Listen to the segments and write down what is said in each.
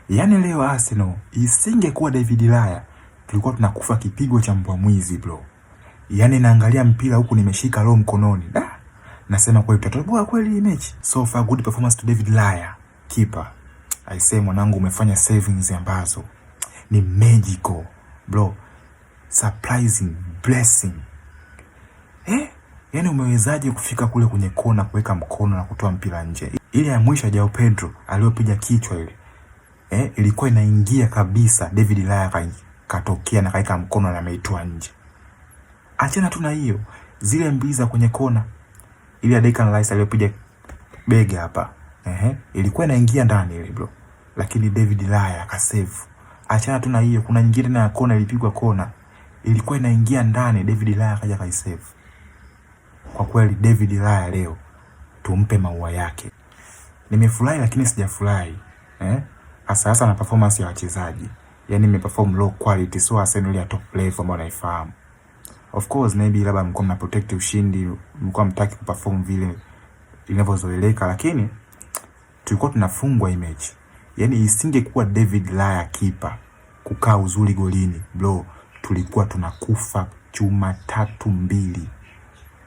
Yaani leo Arsenal isingekuwa David Raya, tulikuwa tunakufa kipigo cha mbwa mwizi, bro. Yaani naangalia mpira huku nimeshika roho mkononi. Da. Nasema kweli tutatoboa kweli hii mechi. So far good performance to David Raya, keeper. I say mwanangu, umefanya savings ambazo ni magical, bro. Surprising, blessing. Eh? Yaani umewezaje kufika kule kwenye kona, kuweka mkono na kutoa mpira nje? Ile ya mwisho ya Joao Pedro aliyopiga kichwa ile. Eh, ilikuwa inaingia kabisa. David Raya katokea na kaeka mkono na ameitoa nje. Achana tu na hiyo, zile mbili za kwenye kona, ile ya Declan Rice aliyopiga bega hapa. Ehe, ilikuwa inaingia ndani ile, bro. Lakini David Raya akasave. Achana tu na hiyo, kuna nyingine na kona ilipigwa kona. Ilikuwa inaingia ndani, David Raya akaja kaisave. Kwa kweli David Raya leo tumpe maua yake. Nimefurahi lakini sijafurahi. Eh? Hasa hasa na performance ya wachezaji. Yaani imeperform low quality, so Arsenal ya top level ambayo naifahamu. Of course maybe labda mlikuwa mna protect ushindi, mlikuwa mtaki kuperform vile inavyozoeleka, lakini tulikuwa tunafungwa hii mechi. Yaani isingekuwa David Raya keeper kukaa uzuri golini, bro, tulikuwa tunakufa chuma 3-2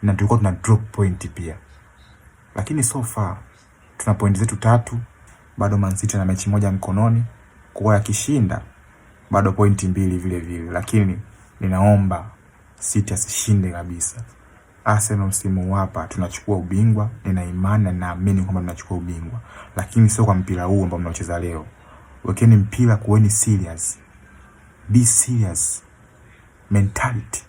na tulikuwa tuna drop point pia, lakini so far tuna point zetu tatu. Bado Man City na mechi moja mkononi, kwa akishinda bado pointi mbili vile vile, lakini ninaomba City asishinde kabisa. Arsenal msimu hapa tunachukua ubingwa, nina imani na naamini kwamba tunachukua ubingwa, lakini sio kwa mpira huu ambao mnaocheza leo. Wekeni mpira, kuweni serious, be serious mentality.